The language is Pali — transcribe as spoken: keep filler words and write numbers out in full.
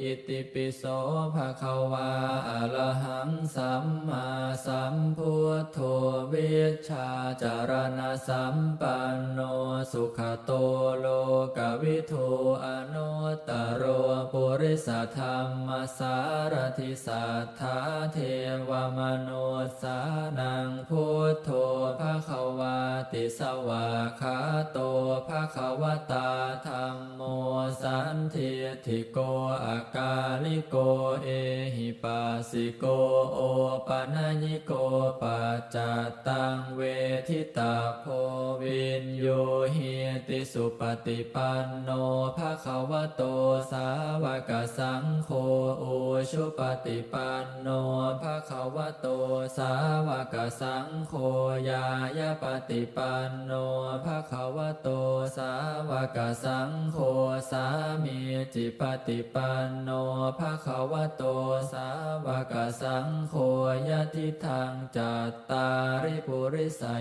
Itipi so bhagavā arahaṃ sammāsambuddho vijjācaraṇasampanno sugato lokavidū anuttaro purisadammasārathi satthā devamanussānaṃ buddho bhagavāti. Svākkhāto bhagavatā dhammo sandiṭṭhiko akāliko ehipassiko opanayiko paccattaṃ veditabbo viññūhīti. Supaṭipanno bhagavato sāvakasaṅgho, ujupaṭipanno bhagavato sāvakasaṅgho, ñāyapaṭipanno bhagavato sāvakasaṅgho, sāmīcipaṭipanno bhagavato sāvakasaṅgho, yadidaṃ cattāri purisa